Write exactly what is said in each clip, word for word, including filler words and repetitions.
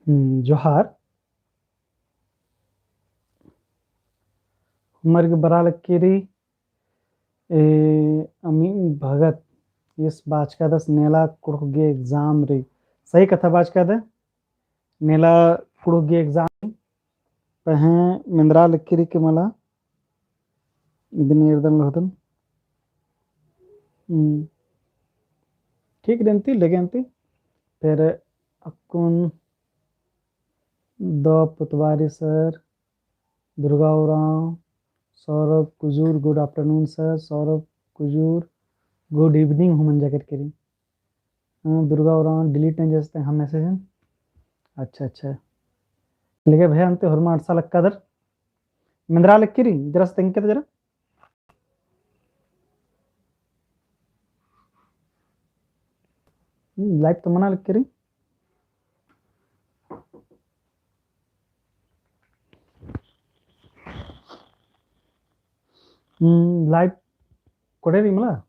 हम्म, जोहार। होरमर गे बरआ लगी रई, ए, अमीन भगत, ईस बाचकादस नेला कुँड़ुख़ गे exam रई। सही कत्था बाचकादय, नेला कुँड़ुख़ गे exam रई। पहें मेंदरा लगी रई कि मला, इदिन एरदन लहदन। हम्म। ठीक रई अन्ती, लगे अन्ती। फिर अक्कुन द पुतबारी sir, Durga Oraon, Saurabh Kujur, good afternoon sir, Saurabh Kujur, good evening हूँ मंजा केरकी रई। हाँ, दुर्गा उराँव delete नंजस तेंगआ message हूँ। अच्छा, अच्छा। लगे भैया अन्ती होरमा अंड़सा लक्कादर। मेंदरा लगी रई, जरा सा तेंगके तो जरा। हम्म, live तो मना लगी रई। हम्म, live कोड़े रई मला।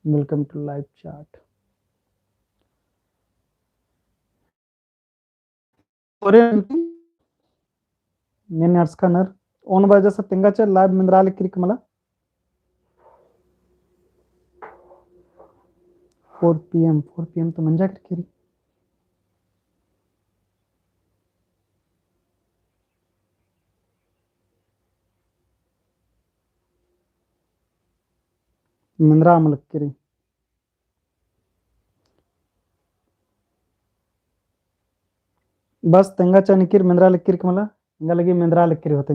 Welcome to live chat। ओरे नेन अर्सका नर, ओन बजे सा तेंगा चा live मेंदरा लगी रई कि मला। Four P M, four P M तो मंजा केरकी रई। मेंदरा मल लगी रई। बस तेंगा चा निकिर मेंदरा लगी रई कि मला, एंगा लगी मेंदरा लगी रई होते।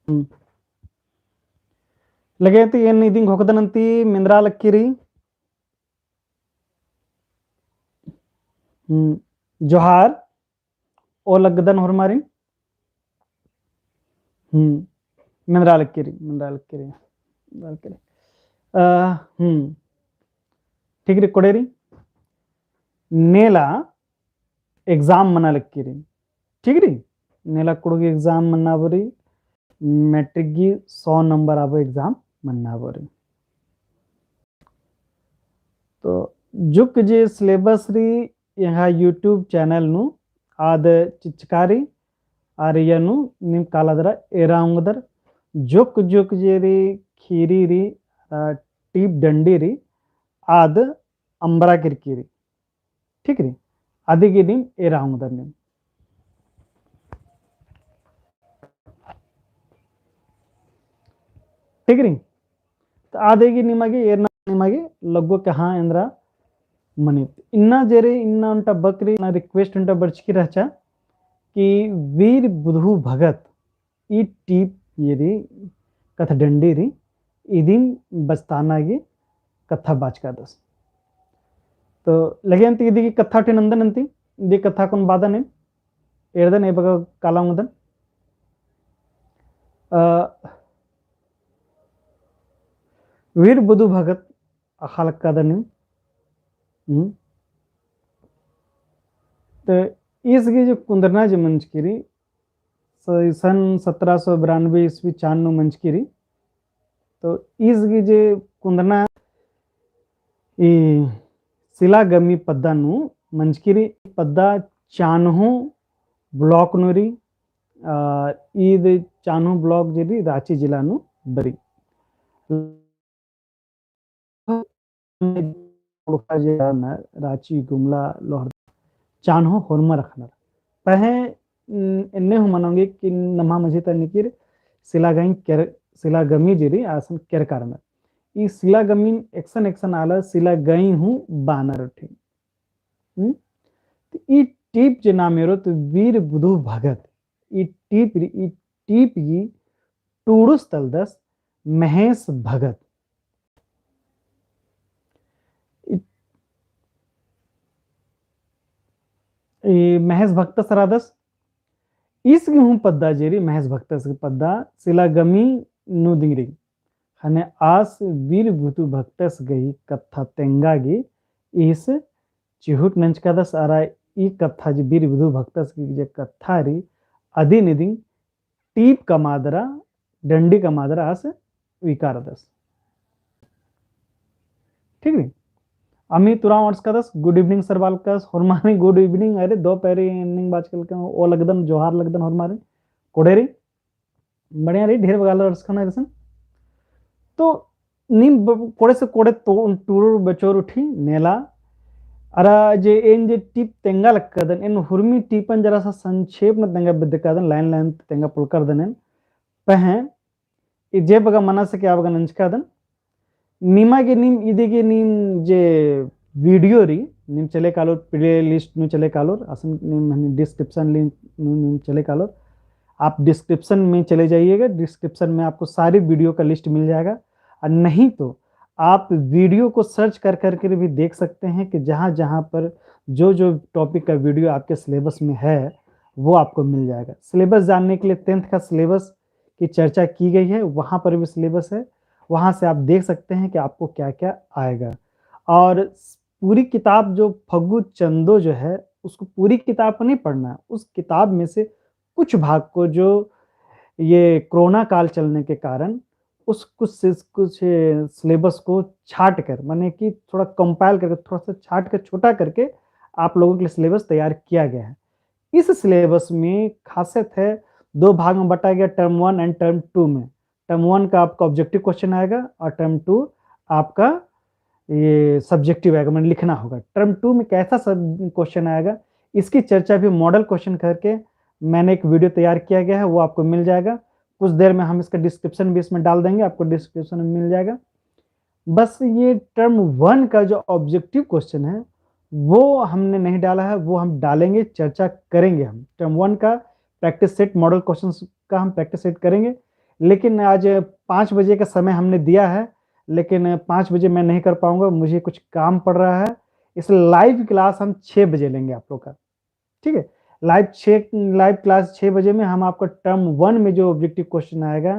हम्म। लगे अन्ती एन इदिन घोखदन अन्ती मेंदरा लगी रई। हम्म। जोहार। ओ लगदन होरमारिन। हम्म। मेंदरा लगी रई, मेंदरा लगी रई, मेंदरा लगी रई। अ, हम्म। ठीक रई, कोड़े रई। नेला exam मना लगी रई। ठीक रई? नेला कुँड़ुख़ गे exam मन्ना बरी, matric गी सौ number आबो exam मन्ना बरी। तो जुक जे syllabus रई एंग्है YouTube channel नू आद चिचका रई, आर इया नू नीम काला दरा एरा ओंगदर, जोक जोक जे रई खीरी रई, आ, टीप डंडी रई, आद अम्बरा केरकी रई। ठीक रई? आदि गे नीम एरा ओंगदर नीम। ठीक रई? तो आदे गे निमा गे एरना निमा गे लग्गो कि हाँ एन्दरा मनी। इन्ना जे रई इन्ना ओन्टा बक रई, इन्ना request ओन्टा बरचकी रहचा कि वीर बुधु भगत ई टीप जे रई कत्था डंडी रई इदिन बचताना गे कत्था बाचकादस। तो लगे अन्ती इदी गे कत्था टिन नन्दन अन्ती, इदी कत्था कुन बादन एन एरदन ए बग्गे काला ओंगदन। अ, वीर बुधु भगत अख़आ लक्कादन। हम्म। तो ईस गे जो कुन्दरना जे मंजकी रई, स-, सन सत्रह सौ बिरानबे ईस्वी चान नू मंजकी रई। तो ईस गे जे कुन्दरना ई सिलागमी पद्दा नू मंजकी रई। पद्दा चान्हो block नू रई, आ, ईद चान्हो block जे रई राँची जिला नू बरई। राँची, गुमला, लोहरदगा, चान्हो होरमर अख़नर। पहें, उम, एन्ने हूँ मनोगे कि नम्हा मझी ता निकिर सिलागई केर-, सिलागमी जे रई आसन केरका रअनर। ई सिलागमीन एकसन एकसन आलर सिलागई हूँ बअनर उठी। हम्म? तो ई टीप जे नाम एरोत वीर बुधु भगत। ई टीप रई, ई टीप गही टूड़ुस तलदस महेश भगत। ई, ई महेश भगतस रअदस। ईस गही हूँ पद्दा जे रई महेश भगतस गही पद्दा सिलागमी नू दिंगरी। ख़ने आस वीर बुधु भगतस गही कत्था तेंगा गे ईस चिहुट नंजकादस अरा ई कत्था जे वीर बुधु भगतस गही जे कत्था रई अदिन इदिन टीप का मादरा, डंडी का मादरा आस उइकारदस। ठीक रई? अमी तुरा अंड़सकादस, good evening sir बालकस, होरमारिन good evening, अरे दो पैरी निंग बाचकल के ओ लगदन, जोहार लगदन होरमारिन, कोड़ेरी, बढ़िया रई, ढेर बग्गे आलर अंड़सकन आइरसन। तो नीम ब-, कोड़े से कोड़े तो टूड़ुर बचोर उठी नेला, अरा जे एन जे टीप तेंगा लक्कदन, एन हुरमी टीपन जरा सा संक्षेप में तेंगा बेद्दकादन, line line तेंगा पोल्लकादन एन, पहें ई जे बग्गे मना सके आ बग्गे नंजकादन। निमा गे नीम इदी गे नीम जे video रई, नीम चले कालोर, playlist में चले कालोर, असन नीम हनी description link में नीम चले कालोर। आप description में चले जाइएगा, description में आपको सारी video का list मिल जाएगा। और नहीं तो आप video को search कर कर के भी देख सकते हैं कि जहाँ जहाँ पर जो जो topic का video आपके syllabus में है, वो आपको मिल जाएगा। Syllabus जानने के लिए tenth का syllabus की चर्चा की गई है, वहाँ पर भी syllabus है, वहाँ से आप देख सकते हैं कि आपको क्या-क्या आएगा। और पूरी किताब जो फग्गु चंदो जो है, उसको पूरी किताब को नहीं पढ़ना है, उस किताब में से कुछ भाग को, जो ये कोरोना काल चलने के कारण उस कुछ से, कुछ syllabus को छाट कर, माने कि थोड़ा compile करके, थोड़ा सा छाट कर, छोटा करके आप लोगों के लिए syllabus तैयार किया गया है। इस syllabus में खासियत है, दो भाग में बँटा गया, term one and term two में। Term one का आपका objective question आएगा और term two आपका ये subjective आएगा, माने लिखना होगा। Term two में कैसा सब question आएगा, इसकी चर्चा भी model question करके मैंने एक video तैयार किया गया है, वो आपको मिल जाएगा। कुछ देर में हम इसका description भी इसमें डाल देंगे, आपको description में मिल जाएगा। बस ये term one का जो objective question है, वो हमने नहीं डाला है, वो हम डालेंगे, चर्चा करेंगे हम। Term one का practice set, model questions का हम practice set करेंगे, लेकिन आज पाँच बजे का समय हमने दिया है, लेकिन पाँच बजे मैं नहीं कर पाऊंगा, मुझे कुछ काम पड़ रहा है, इसलिए live class हम छः बजे लेंगे आप लोग का। ठीक है, live छः, live class छः बजे में हम आपका term one में जो objective question आएगा,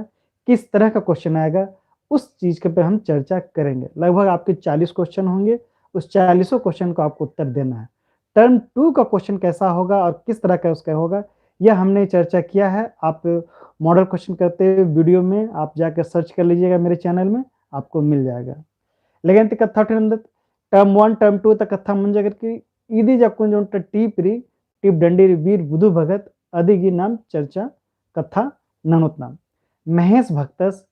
किस तरह का question आएगा, उस चीज़ के पे हम चर्चा करेंगे। लगभग आपके चालीस question होंगे, उस चालीसों question को आपको उत्तर देना है। Term two का question कैसा होगा और किस तरह का उसका होगा, यह हमने चर्चा किया है। आप model question करते हुए video में आप जाकर search कर लीजिएगा मेरे channel में, आपको मिल जाएगा। लेकिन ती कत्था उठे नंदत, term one, term two तक कत्था मंजा करके इदी जक्कुन जोन ट-, टीप रई, टीप डंडी रई वीर बुधु भगत, अदी गही नाम चर्चा कत्था ननोत नाम। महेश भगतस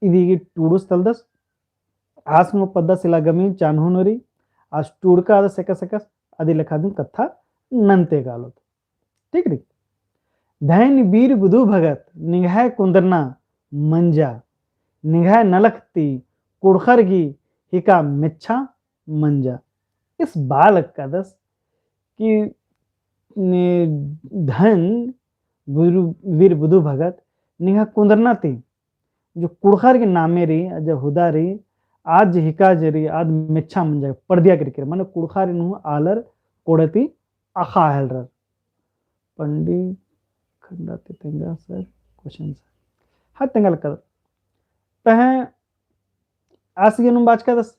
इदी गही टूड़ुस तलदस, आस नू पद्दा सिला गमी चान्हु नू रई, आस टूड़कादस एकस एकस, अदी लेखा दिम कत्था नन्ते कालोत। ठीक रई। धैन वीर बुधु भगत निंग्है कुन्दरना मंजा, निंग्है नलख ती कुँड़ुख़र गही हिका मेच्छा मंजा। इस बालक कादस कि ने धन बुरु-, वीर बुधु भगत निंग्है कुन्दरना ती जो कुँड़ुख़र गही नामे रई, जो हुदा रई, आद जे हिका जे रई, आद मेच्छा मंजा, परदिया केरकी रई, माने कुँड़ुख़र नू आलर कोड़े ती अख़ा हेलरर। पंडी खंडा ती तेंगा सर, question सर। हाँ, तेंगा लक्कदस। पहें आस गे नुम बाचकादस,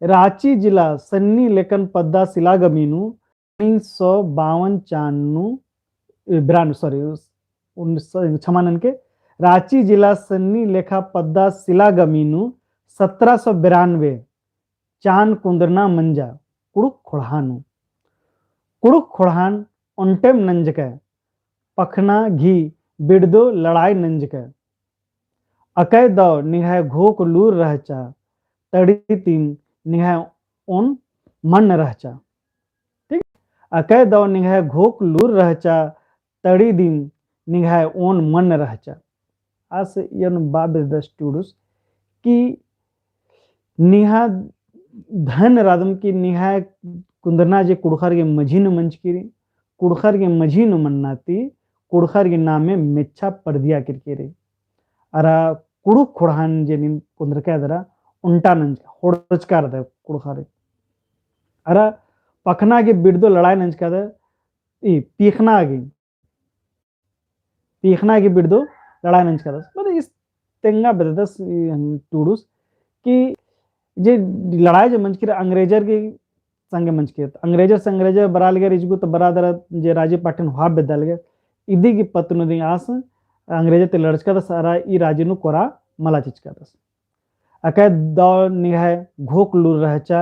राँची जिला सन्नी लेखा पद्दा सिला गमी नू उन्नीस सौ बावन चान नू, ए, बिरानवे, sorry, उस, उन्नीस सौ, क्षमा ननके, राँची जिला सन्नी लेखा पद्दा सिला गमी नू सत्रह सौ बिरानवे चान कुन्दरना मंजा कुँड़ुख़ ख़ोंड़हा नू। कुँड़ुख़ ख़ोंड़हान ओन्टेम नंजकय, पखना गही बिड़दो लड़ाई नंजकय। अकय दव निंग्है घोख लूर रहचा, तड़ी तिम निंग्है ओन मन रहचा। ठीक? अकय दव निंग्है घोख लूर रहचा, तड़ी दिम निंग्है ओन मन रहचा। आस एन बआ बेद्दस टूड़ुस कि निंग्है धन रअदम कि निंग्है कुन्दरना जे कुँड़ुख़र गही मझी नू मंजकी रई, कुँड़ुख़र गही मझी नू मन्ना ती कुँड़ुख़र गही नामे मेच्छा परदिया केरकी रई। अरा कुँड़ुख़ ख़ोंड़हान जे नीन कुन्दरकय दरा ओन्टा नंजका, होड़चका रअदय कुँड़ुख़र। अरा पखना गही बिड़दो लड़ाई नंजका दरा, ई पीखना गही पीखना गही बिड़दो लड़ाई नंजकादस। मतलब इस तेंगा बेद्दस ई हम टूड़ुस कि जे लड़ाई जे मंजकी रई अंग्रेजर गही संगे मंजकी रई। अंग्रेजर से अंग्रेजर बरआ लगियर इजगु त बरआ दरा जे राजी पाटिन हुआ बेद्दा लगियर। इदी गही पत्त नू दिम आस अंग्रेजर ती लड़चकादस अरा ई राजी नू कोरआ मला चिचकादस। अकय दव निंग्है घोख लूर रहचा,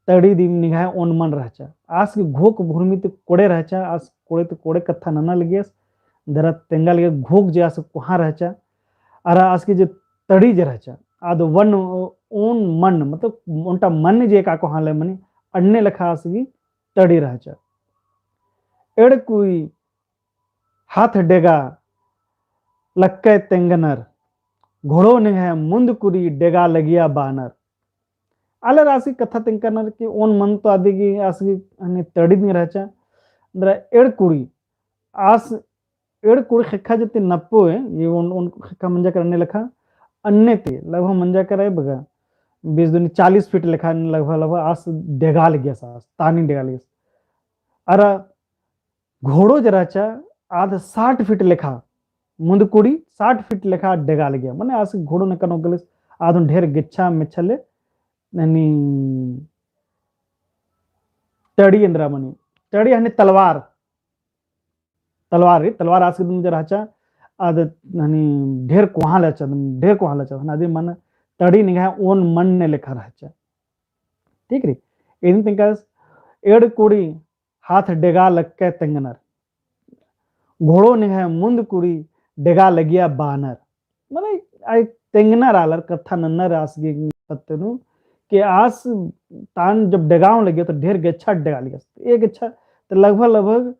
तड़ी दिम निंग्है ओन मन रहचा। आस गे घोख भुरमी ती कोड़े रहचा, आस कोड़े ती कोड़े कत्था नना लगियस, दरा तेंगा लगियस घोख जे आस कोहाँ रहचा, अरा आस गे जे तड़ी जे रहचा, आद वन ओन मन, मतलब ओन्टा मन जे का कोहाँ ले मनी, अन्ने लेखा आस गे तड़ी रहचा। एड़ कुड़ी हाथ डेगा लक्कय तेंगनर, घोड़ो निंग्है मुन्द कुड़ी डेगा लगिया बानर। आलर आस गे कत्था तेंगनर कि ओन मन तो आदि गे आस गे हने तड़ी दिम रहचा। दरा एड़ कुड़ी, आस एड़ कुड़ी ख़ेक्खा जत्ती नप्पो है, ये ओन, ओन ख़ेक्खा मंजा केरा अन्ने लेखा, अन्ने ती, लगभग मंजा केरा है बगा, बीस दूनी चालीस फीट लेखा, लगभग, लगभग आस डेगा लगियस आस, तानी डेगा लगियस। अरा घोड़ो जे रहचा, आद साठ फीट लेखा, मुन्द कुड़ी साठ फीट लेखा डेगा लगिया। मने आस घोड़ो नेकन ओगलिस, आद हूँ ढेर गेच्छा मेच्छा ले, ननी तड़ी एन्दरा मनी, तड़ी हने तलवार, तलवार री, तलवार आस गे दिम जे रहचा, आद ननी ढेर कोहाँ ले रहचा, ढेर कोहाँ ले रहचा, हना दिम मन तड़ी निंग्है ओन मन ने लेखा रहचा। ठीक री, इदिन तेंगकस एड़ कुड़ी हाथ डेगा लक्कय तेंगनर। घोड़ो निंग्है मुन्द कुड़ी डेगा लगिया बानर। मतलब, आई तेंगनर आलर कत्था नन्नर आस गे पत्तनु, कि आस तान जब डेगाओ लगिया तो ढेर गेच्छा डेगा लगियस। ए गेच्छा तो लगभग, लगभग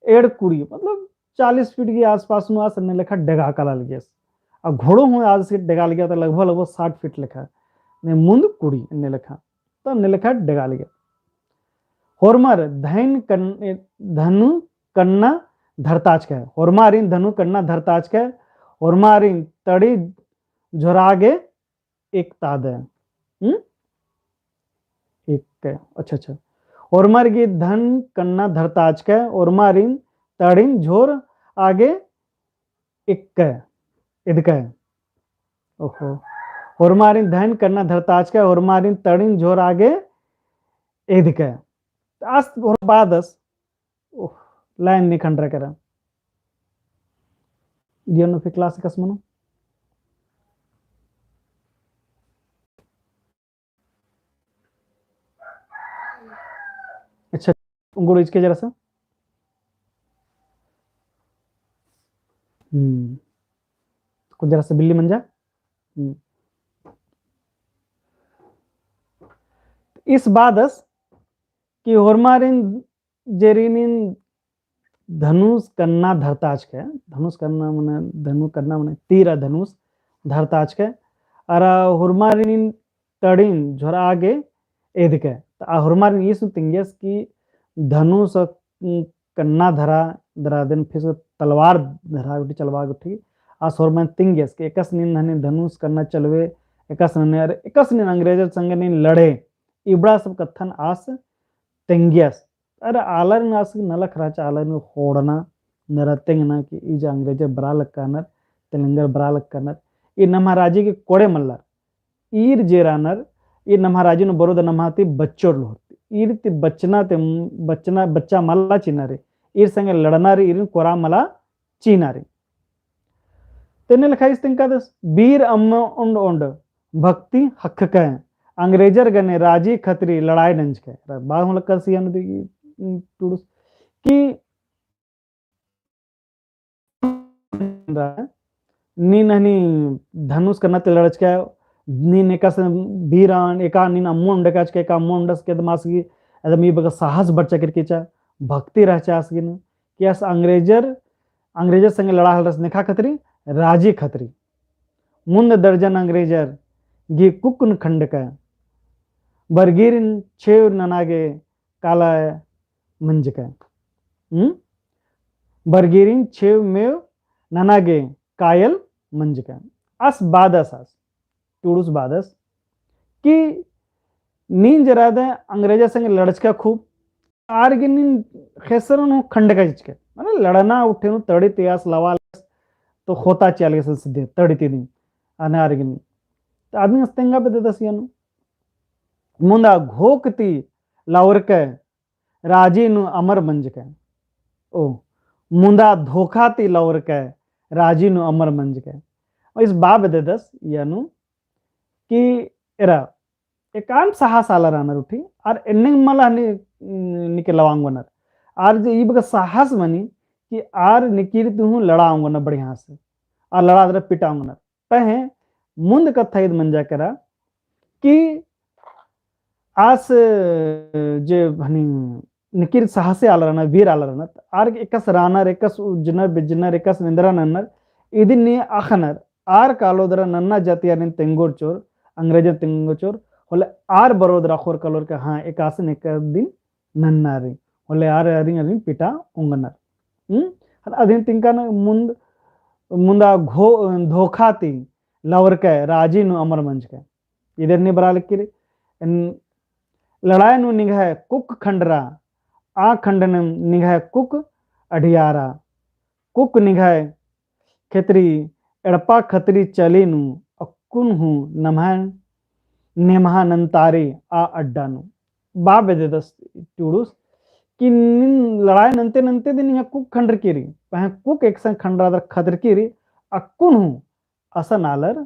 एड़ कुड़ी, मतलब, चालीस फीट के आसपास नू आस अन्ने लेखा डेगा काला लगियस। आ घोड़ो हूँ आस गे डेगा लगिया तो लगभग, लगभग साठ फीट लेखा। ने मुन्द कुड़ी अन्ने लेखा। तो अन्ने लेखा डेगा लगिया। होरमर धैन कन-, धनु कन्ना धरताचकय। होरमारिन धनु कन्ना धरताचकय। होरमारिन तड़ी झोरा गे एकतादय। हम्म? एककय। अच्छा, अच्छा। होरमारिन धनु कन्ना धरताचकय। होरमारिन तड़िन झोरा गे एककय, एदकय। ओहो। होरमारिन धैन कन्ना धरताचकय, होरमारिन तड़िन झोरा गे एदकय। आस होरमर बादस, ओह, line नी खंडरा केरा। दिया नू फिर class कस मनो। अच्छा, उंगुड़ इचके जरा सा। हम्म। कुछ जरा सा बिल्ली मंजा। हम्म। इस बादस कि होरमारिन जेरिनिन धनुष कन्ना धरताचकय, धनुष कन्ना मने, धनु कन्ना मने तीर आ धनुष धरताचकय, अरा होरमारिन तड़िन झोरा गे एदकय। त आ होरमारिन ईस तिंगियस कि धनुष कन्ना धरा, धरा देन फिर तलवार धरा गुट्ठी चलवा गुट्ठी, आस होरमारिन तिंगियस कि एकसन नीन हने धनुष कन्ना चलवे, एकसन नीन, अरे एकसन नीन अंग्रेजर संगे नीन लड़े, इबड़ा सब कत्थन आस तिंगियस। अरे आलर आस गे नलख रहचा, आलर होड़ना, नरा तेंगना कि ई जे अंग्रेजर बरआ लक्कानर, तेलंगर बरआ लक्कानर, ई नम्है राजी गे कोड़े मल्लर। ईर जे रअनर, ईर नम्है राजी नू बरओर, नम्है ती बच्चोर लोर। ईर ती बच्चना ती, बच्चना, बच्चा मला चिअना रे। ईर संगे लड़ना रे, ईरिन कोरआ मला चिअना रे। तेने लेखा इस तेंगकादस, बीर अम्म ओंड ओंड भक्ति हखकय, अंग्रेजर गने राजी खतरी लड़ाई नंजकय। बात हूँ लक्कस इय्या नू दी, टुड़ुस, कि नीन हनी धनुष कन्ना ती लड़चकय, नीन एकासे बीर आन, एका नीन अम्म ओंडकय चिचकय, एका अम्म ओंडस के दमास गे, एकदम ई बग्गे साहस बरचा केरकी चा, भक्ति रहचा आस गे नू, कि आस अंग्रेजर, अंग्रेजर संगे लड़आ हेलरस नेखा खतरी, राजी खतरी। मुन्द दर्जन अंग्रेजर गे कुक्क नू खंडकय, बरगीरिन छेव नना गे काला मंजकय। हम्म? बरगीरिन छेव मेव नना गे कायल मंजकय। आस बादस आस, टुड़ुस बादस, कि नीन जे रअदय अंग्रेजर संगे लड़चकय खूब, आर गे नीन खेसरन हूँ खंडकय चिचकय। माने लड़ना उठे नू तड़ी ती आस लवा लस तो खोता चिआ लगियस सिद्धे तड़ी ती नीन, अने आर गे नीन। तो आदमी आस तेंगा बेद्ददस इय्या नू। मुन्दा घोख ती लवरकय राजी नू अमर मंजकय। ओ, मुन्दा धोखा ती लवरकय राजी नू अमर मंजकय। इस बआ बेद्ददस इय्या नू कि एरा एकअम साहस आलर रअनर उठी, आर एन्ने मला हनी निके लड़ा ओंगनर। आर जे ई बग्गे साहस मनी कि आर निकिर ती हूँ लड़ा ओंगनर बढ़िया से। आर लड़ा दरा पिटा ओंगनर। पहें मुन्द कत्था ईद मंजा केरा कि आस जे हनी निकिर साहसी आलर रअनर, वीर आलर रअनर, आर एकासे रअनर, एकासे उज्जनर, बिज्जनर, एकासे एन्दरा नन्नर, इदिन नीम अख़नर, आर कालो दरा नन्ना जातियारिन तेंगोर चोर, अंग्रेजन तेंगोर चोर, होले आर बरओ दरा अख़ोर कालोर का, हाँ, एकासे नेका दिन नन्ना रई, होले आर आरिन आरिन पिटा ओंगनर। हम्म? हल अदिन तिंकन मुन्द, मुन्दा घो-, धोखा ती लवरकय राजी नू अमर मंजकय। इदिन नीम बरआ लगी रई, एन लड़ाई नू निंग्है कुक खंडरा, आ खंडन निंग्है कुक अढ़ियारा, कुक निंग्है खेतरी एड़पा खतरी चली नू अक्कुन हूँ नम्है नेम्हा नन्तारी आ अड्डा नू। बआ बेद्ददस टुड़ुस कि नीन लड़ाई नन्ते नन्ते दिन निंग्है कुक खंडरकी रई, पहें कुक एकसन खंडरा दरा खतरकी रई, अक्कुन हूँ असन आलर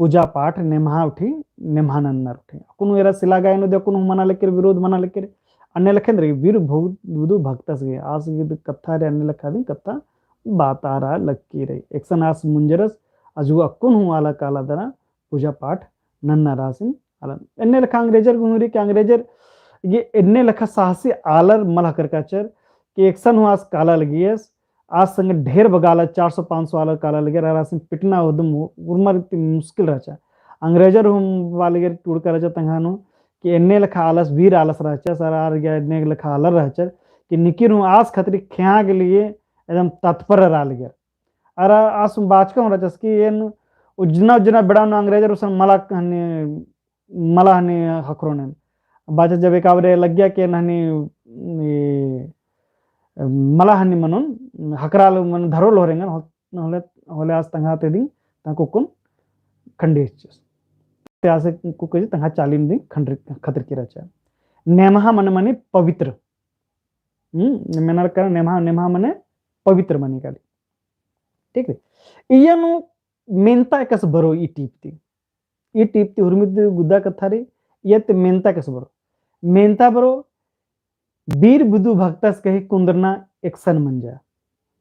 पूजा पाठ नेम्हा उठी, नेम्हा नन्नर उठी। अक्कुन हूँ एरा सिला गायन उदी अक्कुन हूँ मना लगी रई, विरोध मना लगी रई। अन्ने लेखा एन्देर वीर भो-, बुधु भक्तस गे, आस गे कत्था रई, अन्ने लेखा दिन कत्था बतआ लगी रई। एकसन आस मुंजरस, अजगो अक्कुन हूँ आला काला दरा पूजा पाठ नन्नर आसिन आलन। एन्ने लेखा अंग्रेजर गे हूँ रई कि अंग्रेजर गे एन्ने लेखा साहसी आलर मल ख़क्खरकाचर कि एकसन हूँ आस काला लगियस, आस संगे ढेर बग्गे आलर, चार सौ पाँच सौ आलर काला लगियर, आर आसिन पिटना उदम उर्मर ती मुश्किल रहचा। अंग्रेजर हूँ बआ लगियर टुड़का रहचा तंग्है नू कि एन्ने लेखा आलस, वीर आलस रहचस, आर आर गे एन्ने लेखा आलर रहचर कि निकिर हूँ आस खतरी खेआ गे लिए एकदम तत्पर रआ लगियर। आर आस बाचका हूँ रहचस कि एन उज्जना उज्जना बेड़ा नू अंग्रेजर गुसन मला हनी मला हनी ख़क्खरोन एन। बाचा जब एका बारी लग्गिया कि एन हनी, ई, मला हनी मनोन, ख़क्खरआ लग मन धरओ लग होरेंगन, हो-, होले, होले आस तंग्है ती दिम, तंग्है कुक्कोन खंडी चिच्चस। ते आस कुक्को जे तंग्है चालिम दिम खंडर-, खतरकी रहचा। नेम्हा मने मनी पवित्र। हम्म, मेनर का नेम्हा, नेम्हा मने पवित्र मनी काली। ठीक है? इय्या नू मेन्ता एकासे बरओ ई टीप ती। ई टीप ती हुरमी ती गुद्दा कत्था रई, इय्या ती मेन्ता एकासे बरओ। मेन्ता बरओ, वीर बुधु भक्तस गही कुन्दरना एकसन मंजा।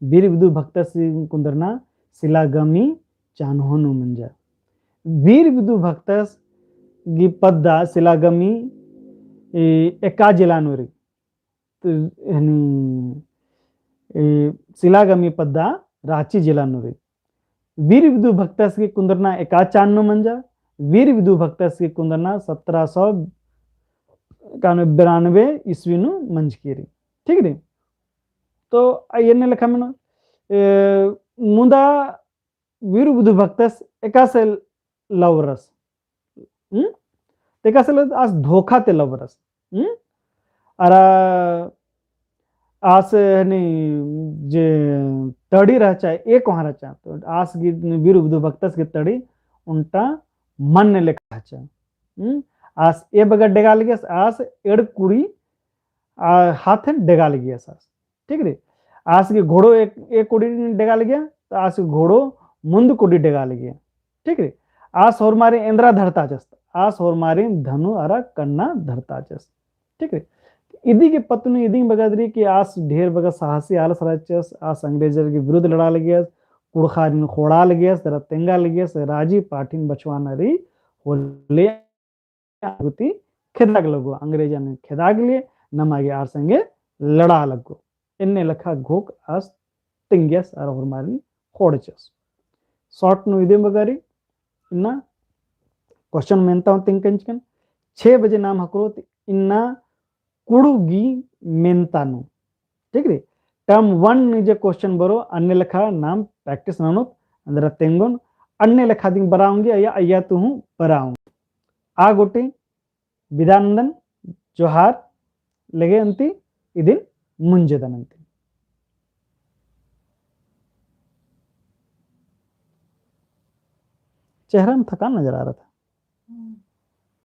वीर बुधु भक्तस गही कुन्दरना सिलागमी चान्हो नू मंजा। वीर बुधु भक्तस गही पद्दा सिलागमी, ए, एका जिला नू रई। त-, हनी, ए, सिलागमी पद्दा राँची जिला नू रई। वीर बुधु भक्तस गही कुन्दरना एका चान नू मंजा, वीर बुधु भक्तस गही कुन्दरना सत्रह सौ इक्यानवे, बिरानवे ईस्वी नू मंजकी रई। ठीक रई? तो आ एन्ने लेखा मेनो, ए, मुदा वीर बुधु भक्तस एकासे लवरस। हम्म? ते एकासे लव-, आस धोखा ती लवरस। हम्म? अरा आस हनी जे तड़ी रहचा, ए कोहाँ रहचा। तो आस गही वीर बुधु भक्तस गही तड़ी ओन्टा मन्न लेखा रहचा। हम्म? आस ए बग्गे डेगा लगियस, आस एड़ कुड़ी आ, हाथन डेगा लगियस आस। ठीक रई? आस गही घोड़ो एक, एक कुड़ी डेगा लगिया, तो आस गही घोड़ो मुन्द कुड़ी डेगा लगिया। ठीक रई? आस होरमारिन एन्दरा धरताचस, आस होरमारिन धनु अरा कन्ना धरताचस। ठीक रई? इदी गही पत्त नू इदिंग बग्गे रई कि आस ढेर बग्गे साहसी आलस रहचस, आस अंग्रेजर गही विरुद्ध लड़ा लगियस, कुँड़ुख़ारिन ख़ोंड़ा लगियस, दरा तेंगा लगियस, राजी पाठिन बछाबअना रई होले गुती खेदा गे लग्गो, अंग्रेजन खेदा गे लिए नमा गे आर संगे लड़ा लग्गो। एन्ने लेखा घोख आस तेंगियस अरा होरमारिन ख़ोंड़चस। Short नू इदिंग बग्गे रई, इन्ना question मेन्ता हूँ तिंकन चिकन, छे बजे नाम ख़क्खरो ती इन्ना कुँड़ुख़ गही मेन्ता नू। ठीक रई? Term one नू जे question बरओ, अन्ने लेखा नाम practice ननोत, एन्दरा तेंगोन, अन्ने लेखा दिम बरआ ओंगी, अइय्या, अइय्या ती हूँ बरआ ओंगी। आ गूटी बिदा नन्दन, जोहार, लगे अन्ती, इदिन मुंजेदन अन्ती। चेहरा में थकान नजर आ रहा था। हम्म।